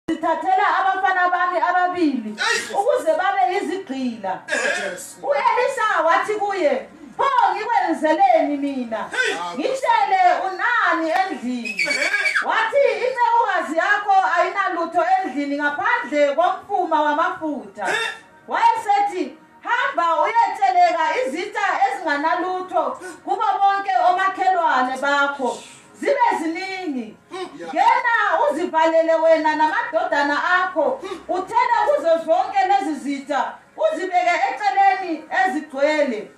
Ngizithathela abafana bami ababili ukuze babe yizigqila. U-Elisha wathi kuye, Pho ngikwenzeleni mina? Ngitshele unani endlini. Wathi incekukazi yakho ayinalutho endlini ngaphandle komfuma wamafutha. Wayesethi, Hamba uyetsheleka izitsha ezinganalutho kubo bonke omakhelwane bakho zibe ziningi. Ngena uzivalele wena namadodana akho, uthele kuzo zonke lezi zitsha, uzibeke eceleni ezigcwele.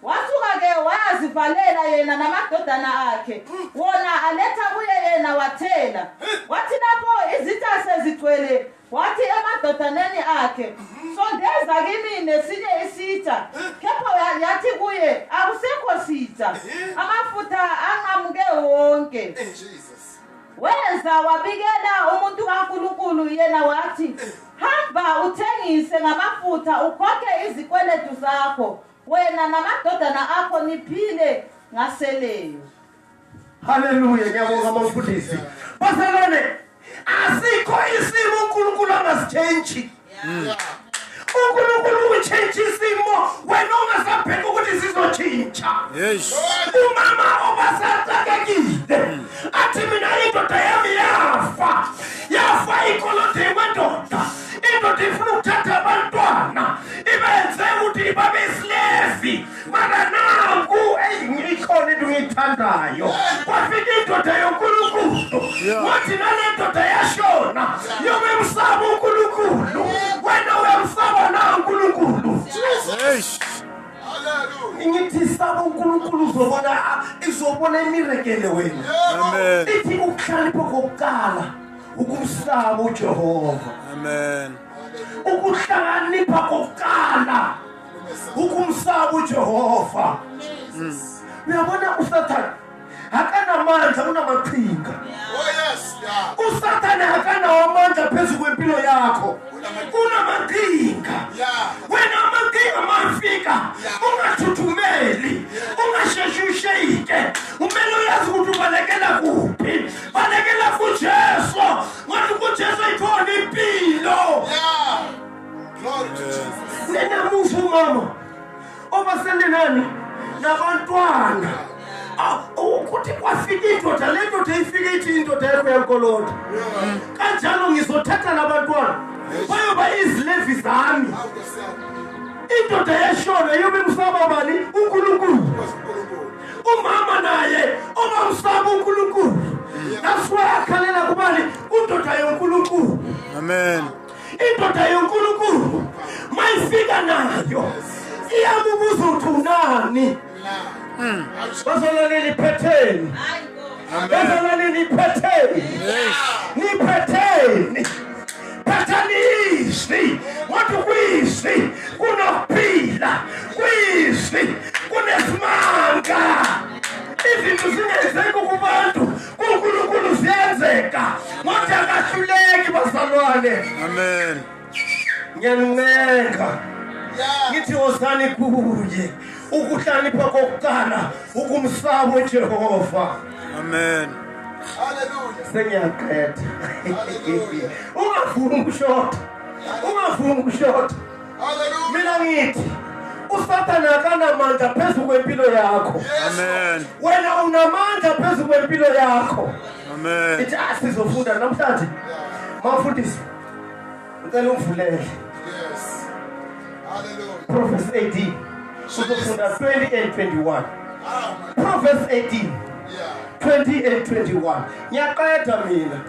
Wasuka-ke wayazivalela yena namadodana akhe, wona aletha kuye yena wathela. Kwathi lapho izitsha sezigcwele, Wathi emadodaneni akhe, Sondeza kimi nesinye isitsha. Kepha yathi kuye, Akusekho sitsha, amafutha anqamuke wonke. Weza wabikela umuntu kaNkulunkulu, yena wathi, Hamba uthengise ngamafutha ukhokhe izikweletu zakho, wena namadodana akho niphile ngaseleyo. Haleluya, ngiyabonga mamfundisi. Bazalwane, asikho isimo uNkulunkulu angasitshentshi. uNkulunkulu utshintsha isimo wena ungasabheka ukuthi sizotshintsha. Yes. Umama obasaxakekile athi mina indoda yami yafa. Yafa ikolode kwendoda. Indoda ifuna ukuthatha abantwana ibenze ukuthi babe isilevi. Mara nanku eyi ikhona into ngiyithandayo. Kwafika indoda yoNkulunkulu. Wathi nale ndoda yashona yobe emsaba uNkulunkulu. Wena uyamsaba na uNkulunkulu? Eish. Ngithi saba uNkulunkulu uzobona izobona imirekele wena. Amen. Ithi ukuhlakanipha kokuqala ukumsaba uJehova. Amen. Ukuhlakanipha kokuqala ukumsaba uJehova. Uyabona uSathane akanamandla unamaqhinga. Oh yes, yeah. uSathane akanawo amandla phezu kwempilo yakho. Unamaqhinga. Yeah. Wena amaqhinga mafika ungathuthumeli, ungasheshi usheyike. Umele uyazi ukuthi ubalekela kuphi. Balekela kuJesu. Ngathi kuJesu ikhona impilo. Yeah. Glory to Jesus. Ninamuva umama obaselenani nabantwana. Ah, ukuthi kwafika indoda le ndoda ifike ithi indoda yakho yankoloda kanjalo ngizothatha labantwana bayoba izilevi zami How yourself. indoda yashona yobe msaba bani uNkulunkulu umama naye obamsaba uNkulunkulu that's why akhalela kubani undoda yoNkulunkulu Amen. indoda yoNkulunkulu mayifika nayo iyamubuza ukuthi unani bazalwane niphetheni bazalwane niphetheni niphetheni phathani izwi ngoba kwizwi kunokuphila kwizwi kunesimanga izinto zingenzeki kubantu kuNkulunkulu ziyenzeka ngoba akahluleki bazalwane Amen. ngiyanincenga ngithi wozani kuye ukuhlakanipha kokuqala ukumsaba uJehova Amen. Hallelujah. sengiyaqeda Hallelujah. ungavumi ukushoda ungavumi ukushoda Hallelujah. mina ngithi usathane akanamandla phezu kwempilo yakho Amen. wena unamandla phezu kwempilo yakho Amen. ithi ah sizofunda namhlanje mafundisi ngicela ungivulele Yes. Hallelujah. Proverbs 18 uzofunda 20 and 21 Ah, my Proverbs 18 yeah. 20 and 21 ngiyaqeda mina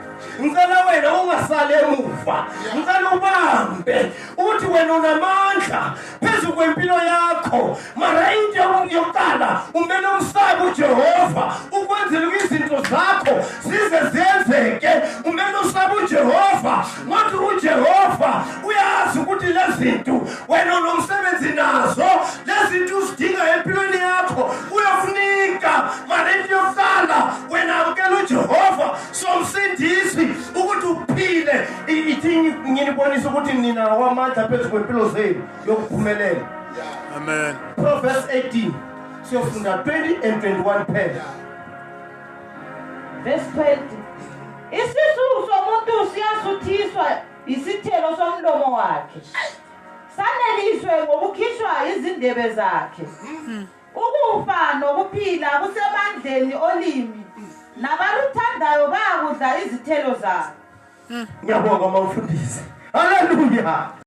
ngicela wena ungasali emuva ngicela ubambe uthi wena unamandla phezu kwempilo yakho mara into yokuqala umele umsabe uJehova ukwenzela ukuthi izinto zakho zize ziyenzeke umele usabe uJehova ngoba uJehova uyazi ukuthi lezi zinto wena unomsebenzi nazo lezi zinto uzidinga empilweni yakho uyokunika mara into yokuqala wena amukela uJehova somsindisi ukuthi uphile ithi nginibonisa ukuthi ninawo amandla phezu kwempilo zenu yokuphumelela Amen. Proverbs 18 siyofunda 20 and 21 phela Verse 20. Isisu somuntu siyasuthiswa isithelo somlomo wakhe, saneliswe ngokukhishwa izindebe zakhe. Ukufa nokuphila kusemandleni olimi, nabaluthandayo bayakudla izithelo zalo. Ngiyabonga, mamfundisi. Haleluya.